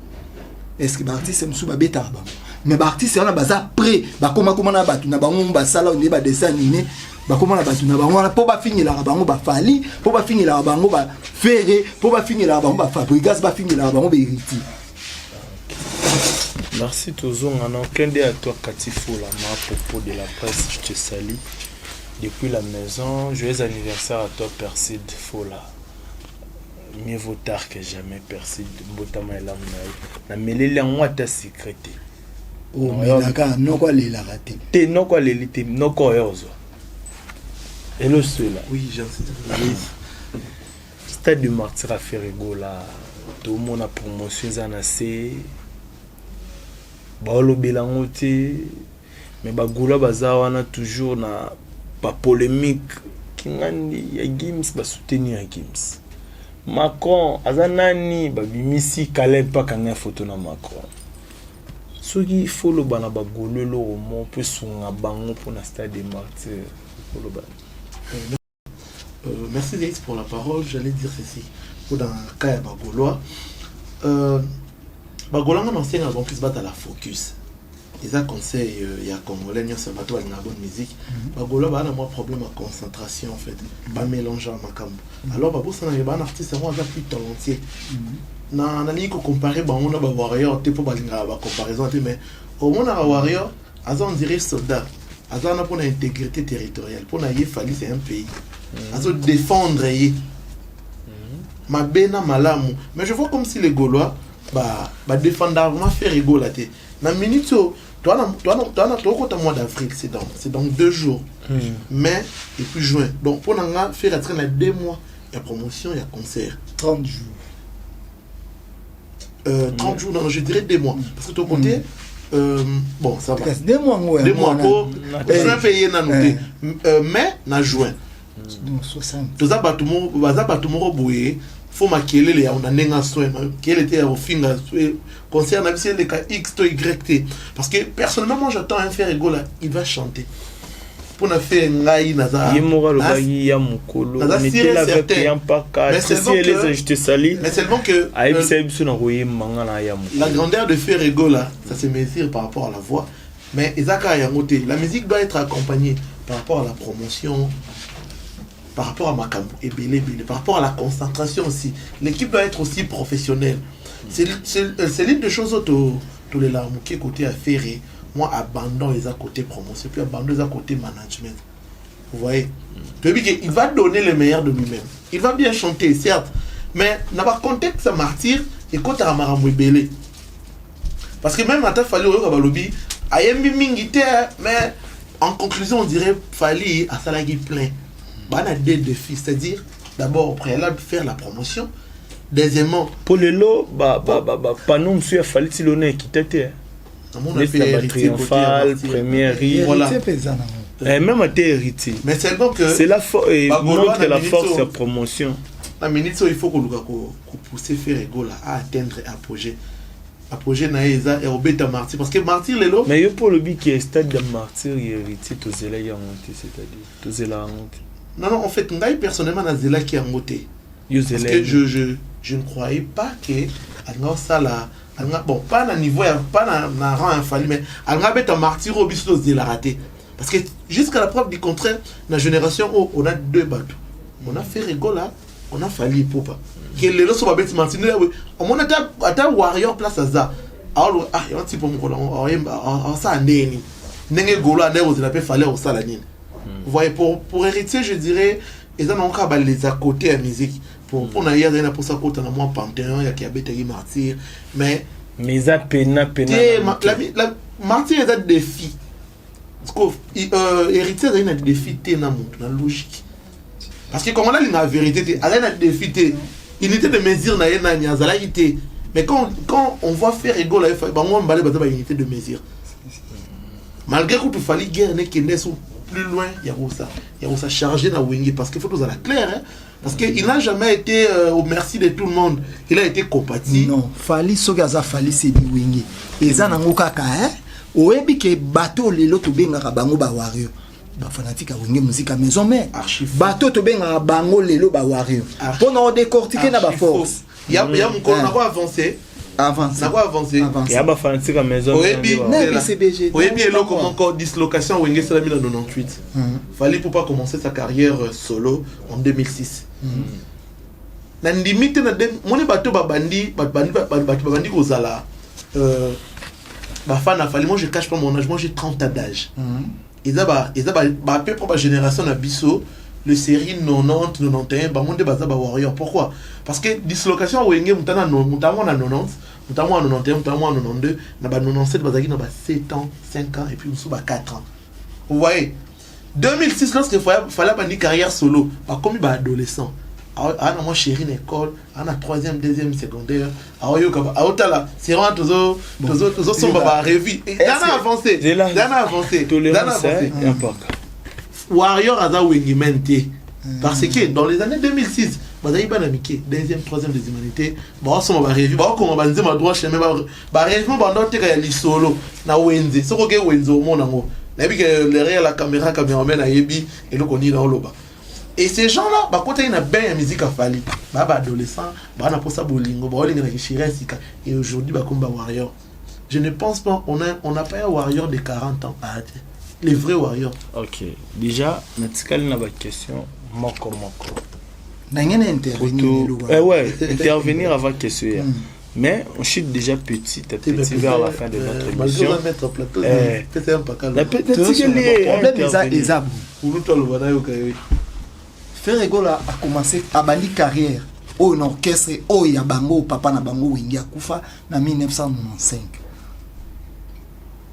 Est ce que baartiste mosusu babetaka bango? Mais baartiste wana baza prêt, bakomakoma na bato na bango, basala nde badessin animé, bakoma na bato na bango wana mpo bafingelaka bango baFally, mpo bafingelaka bango baFerre, mpo bafingelaka bango baFabregas, bafingelaka bango baHéritier. Merci, tozonga. Clin d'œil à toi, Kati Fola, ma propos de la presse, je te salue depuis la maison. Joyeux anniversaire à toi, Perside Fola. Mieux vaut tard que jamais. Persi, mbotama elamu na ye. Nameleli yango ata secret te. Omelaka, noko alelaka te. Te, noko aleli te, noko oyo ozwa eloswela. Oui, j'en sais. Stade de Martyr ya Ferre Gola, tomona promotion eza na se, baolobela yango te, mais bagola baza wana toujours na bapolémique. Kingandi ya Gims, basoutenir ya Gims, Macron aza nani, babimisi Caleb mpe akanga photo na Macron. Soki faut loba na bagolo eloko mo mpo esunga bango mpona Stade de Martyr, koloba? Merci Dex pour la parole. J'allais dire ceci. Pour dans le cas ya Bagaulois, Bagaulois, on enseigne en plus battre à la focus. Eza conseil ya Congolais nyonso, bato balingaka bonne musique. Bagaulois baa na mwa problème ya concentration, en fait bamélange makambo. Alors babosana bana artiste yango aza plus talentueux. Na nalingi kocompare bango na bawarrior te, mpo balingaka bacomparaison te, mais omonaka warrior aza, on dirait soldat, aza wana mpona intégrité territoriale. Mpona ye, Fally c'est un pays, azodéfendre ye mabe na malamu. Mais je vois comme si les Gaulois badéfendaka vraiment Ferre Gola te. Na minute oyo tokota mois d'avril, c'est dans 2 jours, mai et puis juin. Donc mpo na nga, Ferre atika na 2 mois ya promotion ya concert. 30 jours. 30 jours, non, je dirais 2 mois, parce que ton côté, bon, ça va. Kasi 2 mois ngo. 2 mois po juin mpe ye nanu te, mai na juin. Donc 60. Toza bato moko, baza bato moko boye, fo makelele ya na ndenge asoin, makelele te ya kofinga concert na biso eleka x to y te. Parce que personnellement, moi j'attends un Ferre Gola, il va chanter. Mpona Ferre, ngai naza Ye moko alobaki ya mokolo naza on était là avec certain. ya mpaka. Mais seulement Eleza, je te salue. Mais seulement que Ayebisa biso na koyemba, nga na ya mokolo. La grandeur de Ferre Gola, ça se mesure par rapport à la voix, mais ezaka yango te. La musique doit être accompagnée par rapport à la promotion, par rapport à makambo ebele ebele, par rapport à la concentration aussi. L'équipe doit être aussi professionnelle. C'est l'une des choses oyo tolela moke côté ya Ferre. Moi, abandon eza côté promotion, puis abandon eza côté management. Vous voyez, toyebi que il va donner le meilleur de lui-même, il va bien chanter, certes, mais na bacontexte ya Martyr ekotaka makambo ebele, parce que même ata Fally, oyoka balobi ayembi mingi te, mais en conclusion on dirait Fally asalaki plein. Bana deux défis, c'est-à-dire d'abord au préalable faire la promotion, deuxièmement Mpo lelo bapano mosusu ya Fally ti lona ekita te. Namona Neti mpe na Héritier côté ya batriomphal Martyr. première rive. Voilà. Héritier mpe eza nango. Même ate Héritier. Mais seulement que c'est la Bagaulois montre na la minute force ya promotion. Na minute oyo, il faut koluka kopousser Ferre Gola à atteindre apogée. Apogée na ye eza ya kobeta Martyr, parce que Martyr lelo Mais yo mpo olobi ke Stade ya Martyr ya Héritier, tozelaki yango te, c'est-à-dire tozela yango te? Non, en fait, ngai personnellement nazelaki yango te. Yo Parce zela que je ne croyais pas que alinga osala, alinga, bon, pas na niveau ya, pas na rang ya Fally, mais alinga abeta Martyr oyo biso tozelaka te, parce que jusqu'à la preuve du contraire, na génération oyo, on a deux bateaux: on a Ferre Gola, on a Fally Ipupa. Ke lelo so babeti Martyr nde omoni ata warrior place aza aolo, ah, yango tipo mokolo yango aoyemba, aosala ndenge nini, ndenge golo ande kozela mpe Fally akosala nini. Vous voyez, pour Héritier, je dirais, eza nango kaka baleza côté ya musique. Pour mpona ye, azali na mposa kota na mwa panthéon yaki abetaki Martyr, mais Mais eza pena pena te na ma, la, la, Martyr eza défi, parce que Héritier azali na défi te na moto na logique, parce que Congolais alingaka vérité te. Azali na défi te, unité de mesure na ye nani azalaki te. Mais quand on voit Ferre Gola, bango mibale baza ba unité de mesure, malgré kutu Fally guerre nekende so plus loin ya kosa charger na Wenge. Parce que faut tozala clair, hein? Parce que il n'a jamais été au merci de tout le monde, il a été compati. Non, Fally, soki aza Fally, sedi Wenge eza nango kaka, hein? Oyebi ke bato lelo tobengaka bango bawario, bafanatike ya Wenge Musica Maison Mère. Archi faux. Bato tobengaka bango lelo bawario mpo na odécortiquer na baforce. Ya mokolo nako avancer. Avance. Nako avancer. Avance. Ya bafanatike ya Maison. Oyebi Na BCBG. Oyebi eloko moko, dislocation Wenge esalami na 98. Fally Ipupa commencer sa carrière solo en 2006. Na ndimi te na moni bato babandi bato babandi kozala bafan na Fally. Moi, je cache pas mon âge, moi j'ai 30 ans d'âge. Eza ba eza ba peu près ba génération na biso. Le série 90, 91, bango nde baza ba warrior. Pourquoi? Parce que dislocation Wenge, mutana no mutana na 90, mutana na 91, mutana na 92, na ba 97 bazaki na ba 7 ans, 5 ans et puis mosusu ba 4 ans. Vous voyez, 2006, lorsque Fally abandi carrière solo, bakomi ba adolescent, ana mwa chéri na école, ana troisième, deuxième secondaire, aoyoka, aotala série wana, tozosomba ba revue dana avancé, dana avancé, dana avancé. Warrior aza Wengeman te, parce que dans les années 2006 bazali bana mike, deuxième, troisième des humanités, baosomba ba revue, baokoma banzemba droit chemin, ba revue banda oteka ya lisolo na wenze. Soki oke wenze, omona yango. Nayebi ke derrière la caméra, caméraman ayebi eloko nini naoloba. Et ces gens là bakotaki na bain ya musique ya Fally, baa ba adolescent, baa na mposa bolingo, baolingana chéri ya sika, et aujourd'hui bakomi ba warrior. Je ne pense pas, on n'a pas un warrior de 40 ans à les vrais warriors. Ok, déjà natikali na ba question moko moko. Ndenge na intervenir. Eh ouais, intervenir avant question ya. Mais on chute déjà petit à petit vers la fin de notre émission. Problème eza bon. Ferre Gola a commencé, abandi carrière oyo na orchestre oyo ya bango, papa na bango Wenge akufa na 1995.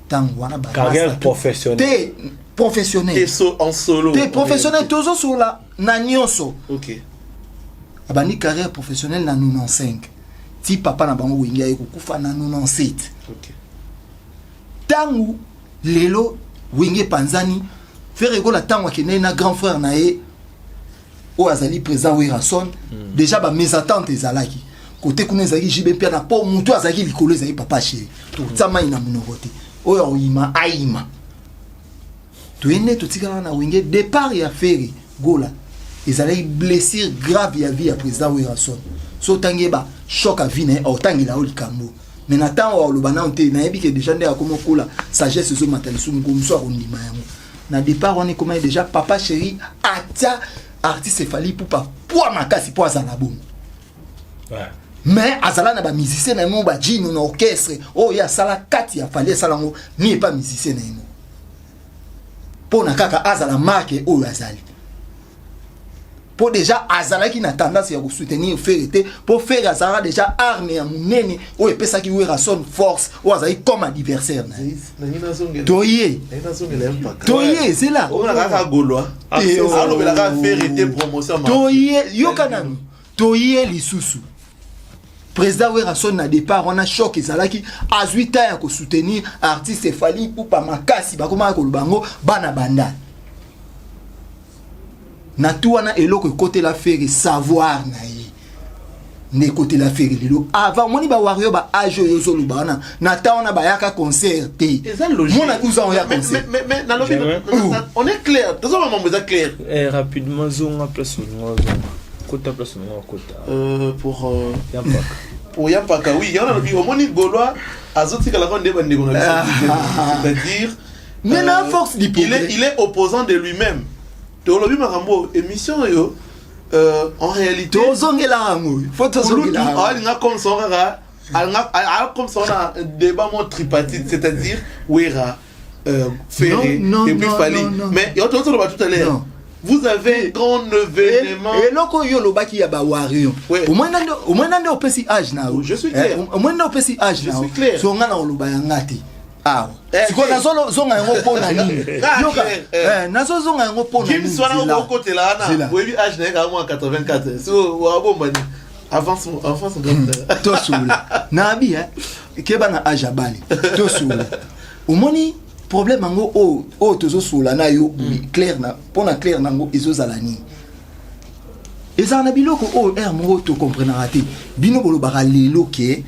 Ntango wana carrière professionnelle. Te, professionnel. Et so, en solo. Te, professionnel, tozosola na nyonso. Ok. Abandi carrière professionnelle na 95 ti papa na bango Wenge aye kokufa na 97. Ntango lelo Wenge epanzani, Ferre Gola ntango akendeki na grand frère na ye oyo azali président Werrason, déjà ba mésentente ezalaki kote kuna. Ezalaki JB Mpiana, mpo motu azalaki likolo ezali papa chéri. Totia mai na monoko te, oyo akoyima ayima. Toye nde totikala na Wenge. Départ ya Ferre Gola ezalaki blessure grave ya vie ya président Werrason. So otangi ye ba choc ya vie na ye, aotangela yo likambo. Mais na ntango aloba nano te, nayebi ke déjà nde akomi okola, sagesse ezomata lisusu, mosusu akondima yango. Na départ wana ekomaki déjà papa chéri atia artiste Fally Ipupa poa makasi mpo azala bongo. Mais azala na ba musicien na ye mo, bajino na orchestre oyo ye asala kati ya Fally, asala yango ni epa musicien na ye moko, mpo na kaka azala marke oyo azali, mpo déjà azalaki na tendance ya kosoutenir Ferre te, mpo Ferre azalaka déjà arme ya monene oyo epesaki Werrason force, oyo azalaki comme adversaire na ye. Toye, toye, ezela. Kaka Gaulois alobelaka Ferre te, promotion. Toye, yoka nanu. Toye lisusu, président Werrason na départ wana, choc ezalaki, azwi ta ya kosoutenir artiste Fally Ipupa makasi. Bakomaka koloba yango bana bandal na tu wana. Eloko ekotela Ferre, savoir na ye nde ekotela Ferre lelo. Avant omoni ba warrior, ba âge oyo ozoloba wana, na ta wana bayaka concert te. Mona uza oya concert. Nalobi, on est clair, tozoma mambo eza clair. Eh, rapidement, zonga place olingo, zonga kota place olingo kota. Pour pour Yampaka, oui, yana lobi omoni Gaulois azotikalaka nde bandeko na biso, c'est-à-dire Mais na force du il est opposant de lui-même. Tolobi makambo émission oyo, en réalité tozongela yango, faut tozongela. Alinga comme ça kaka, alinga comme ça, on a un débat mo tripartite, c'est-à-dire Wera, Ferré et puis Fally. Mais toloba tout à l'heure, vous avez un grand événement. Eloko oyo olobaki ya ba warrior, omoi nande opesi âge na yo. Je suis clair. Omoi nde opesi âge na yo, so nga na oloba yanga te awa. Sikoyo nazozonga yango mpo na nini? Yoka, nazozonga yango mpo na nini? Wana okotela wana, oyebi âge na ye kaka mwa 84, so wabombani. Avance, avance. Tosula nabi keba na âge abali. Tosula, omoni problème yango oyo tozosola na yo clair na mpo na clair nango ezozala nini? Ezala na biloko oyo ere moko tokomprenaka te. Bino bolobaka lelo ke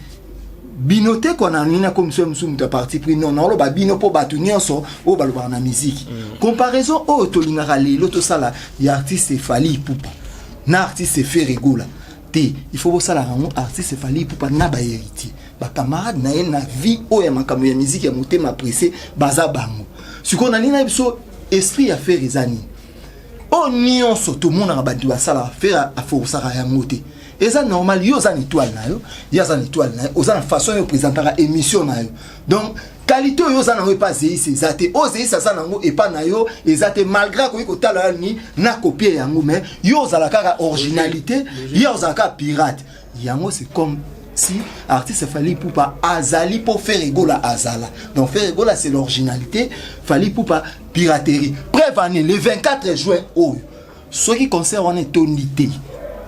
bino te kwa na nini akomi so mosusu moto ya parti pris. Non, naoloba bino mpo bato nyonso oyo balobaka na musique. Comparaison oyo tolingaka lelo tosala ya artiste Fally Ipupa na artiste Ferre Gola te, il faut bosalaka yango artiste Fally Ipupa na ba héritier, ba camarade na ye na vie oyo ya makambo ya musique ya motema pressé baza bango. Sikoyo nalingi na biso esprit ya Ferre eza nini? Oyo nyonso tomonaka bato basalaka, Ferre aforsaka yango te, eza normal. Yo oza na étoile na yo, ye aza na étoile na ye, oza na façon oyo oprésentaka émission na yo. Donc Qualité oyo oza nango epa Zeis eza te, oyo Zeis aza nango epa na yo eza te, malgré akoki kotala yo nini na kopie yango, mais yo ozala kaka originalité, ye ozala kaka pirate. Yango c'est comme si artiste Fally Ipupa azali mpo Ferre Gola azala. Donc Ferre Gola, c'est l'originalité, Fally Ipupa, piraterie. Preuve année, le 24 juin oyo, soki concert wana etondi te,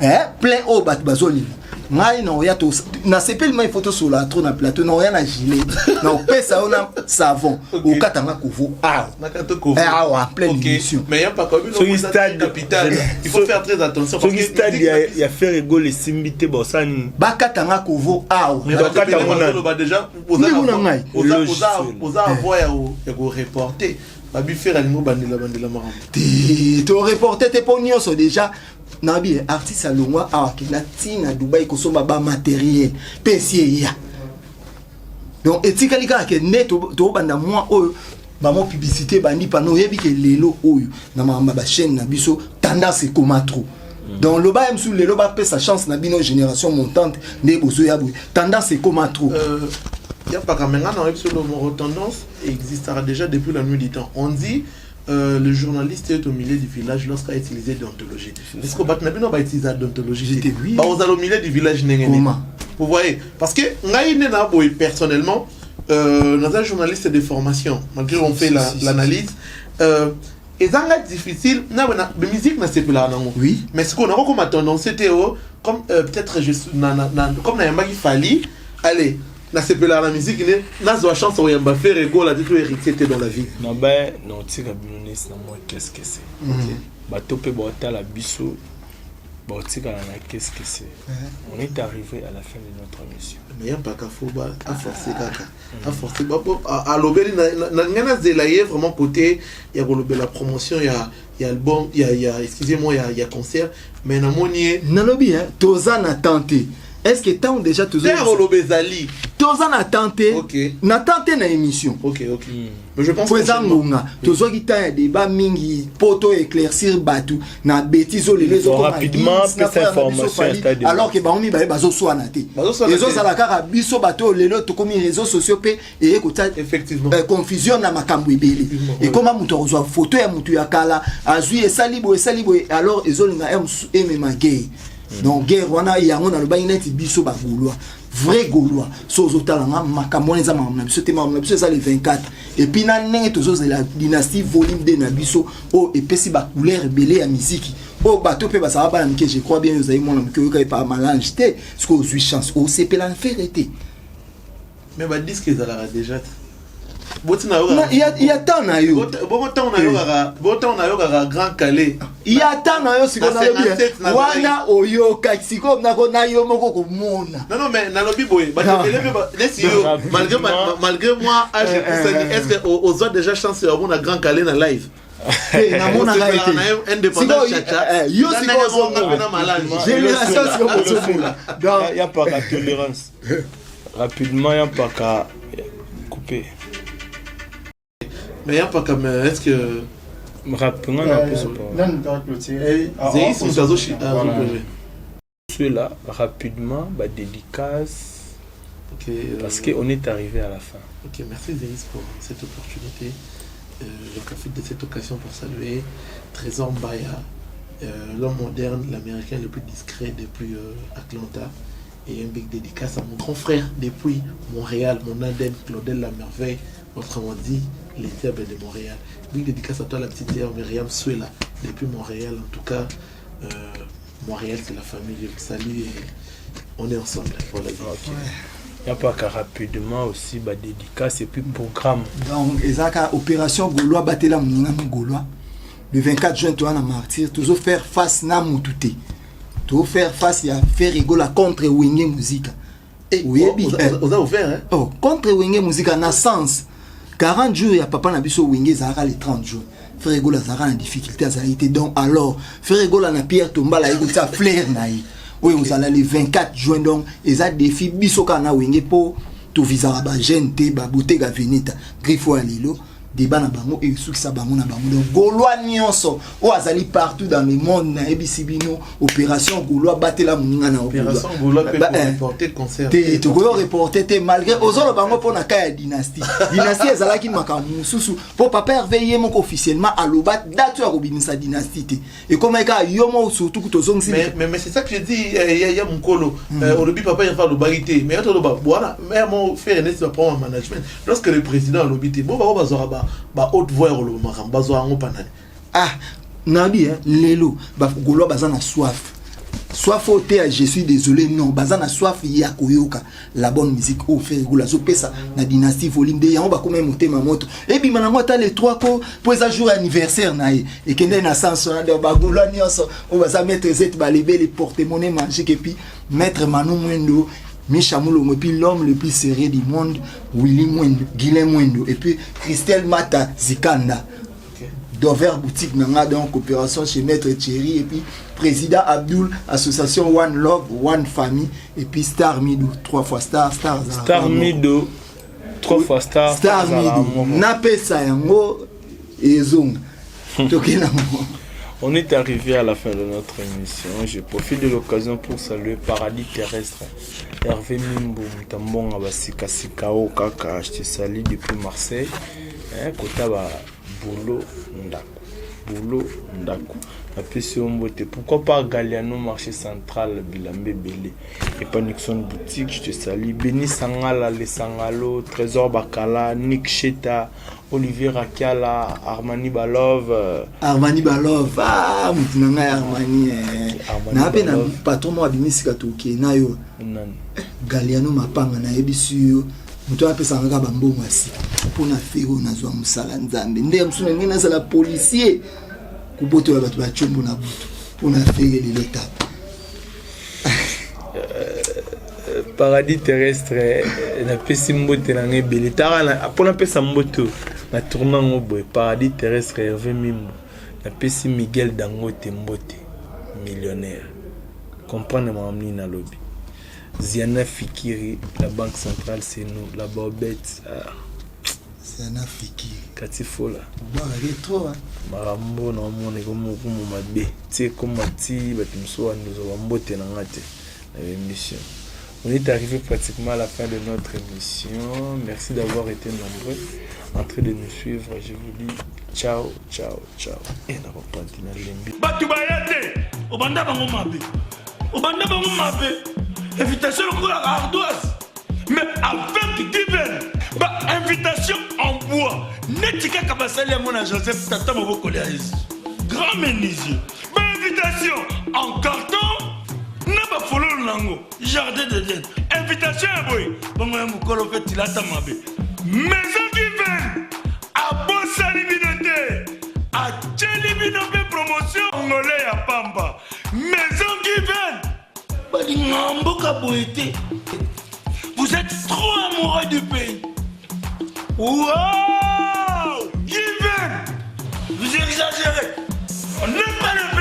eh, plein oyo bato bazolinga, ngai na oya nasepeli mai, faut tosolola trop na plateau, na oya na gilet, na opesa yo na savon, okatanga kovo awa. Awa en pleine émission. Mais y'a pas comme stade capital, il faut faire très attention. Soki stade ya Ferre Gola esimbi te, bosala nini? Bakatanga kovo awa. Déjà na ngai. Oza voie ya koreporter babi Ferre alingi bandela bandela makambo. Te, toreporte te, mpo nyonso déjà nabi artiste alongwa awa, akenda ntina Dubai kosomba bamatériel mpe esi eya. Donc etikali kaka ke nde tobanda mwa oyo bamo publicité ebandi pano. Oyebi ke lelo oyo na makambo ya bachaîne na biso, tendance ekoma trop. Donc loba ye mosusu, lelo bapesa chance na bino génération montante nde bozoya boye, tendance ekoma trop. Ya paka me nga na oyebi solo moko, tendance existera déjà depuis la nuit du temps. On dit le journaliste est au milieu du village lorsqu'il a utilisé déontologie. Est-ce que bato na bino bautiliser déontologie? Oui. Baozala au milieu du village ndenge nini? Comment? Vous voyez, parce que ngai nde na boye personnellement, naza journaliste de formation, malgré on fait l'analyse, ezanga difficile na na musique nasepelaka nango. Mais sikoyo nakokoma tendance te o comme peut-être je na, comme nayambaki Fally, allez, nasepelaka na musique ne, nazwa chance oyamba Ferre Gola te to Héritier te dans la vie. Na ba na otika bino nesi na mwa qu'est-ce que c'est. Bato mpe baotala biso, baotikala na qu'est-ce que c'est. On est arrivé à la fin de notre émission. Mais ya mpaka fo ba aforce kaka, aforce alobeli na ngai, nazela ye vraiment côté ya kolobela promotion ya album, ya, excusez-moi, ya concert, mais namoni ye. Nalobi toza na temps te. Est ce que ntango déjà te koloba ezali. Toza na temps te. Na temps te na émission. Ok, mais je pense Po eza ngonga tozwaki temps ya débat mingi mpo to éclaircir bato na bétise oyo lelo ezokoma. Rapidement, pesa information ya stade. Alors ke bango mibale bazoswana te. Bazoswana te. Ezozala kaka biso bato oyo lelo tokomi réseaux sociaux mpe eye kotia confusion na makambo ebele. Ekoma moto akozwa photo ya motu ya kala, azwi, esali boye, esali boye, alors ezolinga mosusu emema guerre. Donc guerre wana, yango nalobaki neti biso bagaulois, vrai gaulois, so ozotala nga, makambo wana eza makambo na biso te. Makambo na biso eza le 24 et puis na ndenge tozozela Dynastie volume 2 na biso oyo epesi bacouleur ebele ya miziki oyo bato mpe bazala bana mike. Je crois bien ozali mwana moke, oyoka epa Malange te. Soki ozwi chance, osepela na Ferre te. Mais badisque ezalaka déjà te, botina. Ya temps na yo. Bongo ntango nayokaka Grand Kallé. Ya temps na yo. Sikoyo nalobi wana oyokaki, sikoyo nako na yo moko komona. Non, mais nalobi boye, bato ebele mpe neti yo, malgré moi âge epusani, est ce que ozwa déjà chance ya omona Grand Kallé na live? Namonaka ete yo sikoyo ozomona génération sikoyo bozomona. Ya paka tolérance, rapidement, ya mpaka coupé. Mais ya mpaka, mais est ce que rapidement na pesa pas Zeis moto azoshi. Ceux-là rapidement, bah, dédicace. Ok. Parce qu'on est arrivé à la fin. Ok, merci Zeis pour cette opportunité. Je profite de cette occasion pour saluer Trésor Mbaya, l'homme moderne, l'américain le plus discret depuis Atlanta. Et un big dédicace à mon grand frère depuis Montréal, mon Aden Claudel La Merveille, autrement dit, les diables de Montréal. Big dédicace à toi, la petite sœur Myriam Suela, depuis Montréal. En tout cas, Montréal, c'est la famille. Je vous salue et on est ensemble. Voilà. Ok. Il n'y a pas qu'à rapidement aussi, bah, dédicace et puis programme. Donc ezalaka opération gaulois batela moninga gaulois. Le 24 juin, toza na Martyr, tozofaire face na mutu te, tozofaire face ya Ferre Gola contre Wenge Musica. Oyebi. Oza ouvert, hein? Oh, contre Wenge Musica na sens 40 jours ya papa na biso Wenge ezalaka le 30 juin. Ferre Gola azalaka na difficulté, azalaki te. Donc alors Ferre Gola na Pierre Tombala aye kotia fleur na ye oyo ozala le 24 juin. Donc eza défi biso kaka na Wenge, mpo tovisaka bajeune te, babotega veneta griffe oyo ya lelo. Débat na bango esukisa bango na bango. Donc Gaulois nyonso oyo azali partout dans le monde, nayebisi bino, opération Gaulois batela moninga na Opération Gaulois peut reporter concert. Te, tokoki reporter te, malgré ozoloba bango mpo na ka ya Dynastie. Dynastie ezalaki makambo mosusu, mpo papa Herve ye moko officiellement aloba date oyo akobimisa Dynastie te. Ekomaki kaka yo moko, surtout tozongisi. Mais c'est ça que je dis, ya mokolo olobi papa Herve alobaki te, mais toloba wana mais mo faire neti baprendre management lorsque le président alobi te, bo bango bazwaka ba haute voix ya koloba makambo, bazwa yango mpa nani? Ah, nabi lelo Bagaulois baza na soif, soif oyo te ya "je suis désolé", non, baza na soif ya koyoka la bonne musique oyo Ferre Gola azopesa na Dynastie volume 2. Yango bakóma motema moto ebima nango ata le 3 ko, mpo eza jour anniversaire na ye, ekende na sens wana. Donc Bagaulois nyonso oyo baza, maître Zet Balebele, porte-monnaie magique, et puis maître Manu Mwendo, Micha Moulongo, et puis l'homme le plus sérieux du monde, Willy Mwendo, Guilain Mwendo, et puis Christelle Mata Zikanda, Dover Boutique Nanga, donc coopération chez Maître Thierry, et puis Président Abdul, association One Love, One Family, et puis Star Mido, trois fois Star, Star. Star Mido, trois fois Star. Star Mido, napesa yango ezonga tokenda. On est arrivé à la fin de notre émission. Je profite de l'occasion pour saluer Paradis Terrestre. Hervé Mimbo, Mutambonga, Basika Sikao, Kaka, je te salue depuis Marseille. Hein, Kota ba boulot ndako. Boulot ndako. Napesi yo mbote. Pourquoi pas Galliano, marché central, Bilambe Belé. Et pas Nixon Boutique, je te salue. Béni Sangala, Les Sangalo, Trésor Bakala, Nick Cheta, Olivier Rakiala, Armani Balov. Armani Balov, ah, motu na ngai Armani. Na mpe na patron moko abimisika, toke na yo. Nani? Galiano Mapanga, nayebisi yo, moto apesaka kaka bambongo ya sika mpona fere oyo nazwa mosala. Nzambe nde ya mosu na ndenge nazala policier, kobotola bato bacombo na butu mpona fere lelo etape. Paradis Terrestre, napesi mbote na ngai ebele. Taka mpo napesa mbote na tourne yango boye. Paradis Terrestre, Hervé Mimbo, napesi Miguel Dangote mbote, millionnaire, comprendre makambo nini nalobi. Ziana Fikiri, la banque centrale, c'est nous, la bobette, ah. Ziana Fikiri. Kati Fola. Bwakaki trop. Makambo na omona ekomokumu mabe ti ekoma ti bato mosusu bandozwa bambote na nga te na émission. On est arrivé pratiquement à la fin de notre émission. Merci d'avoir été nombreux en train de nous suivre. Je vous dis ciao, ciao, ciao. Et na comprendre na lembi. Bato baya te, obanda bango mabe, obanda bango mabe, invitation lokola ardoise, mais avec divin ba invitation en bois neti kaka basali yango na Joseph, tata mobokoli ya Yesu, grand menuisier, ba invitation en carton na bafololo nango, jardin d'Eden, invitation ya boye bongo ya mokolo mpe tilata mabe. Maison Given abosani bino te, atieli bino mpe promotion ngole ya pamba. Maison Given balinga mboka boye te. Vous êtes trop amoureux du pays. Wow, Given, vous exagérez, on n'aime pas le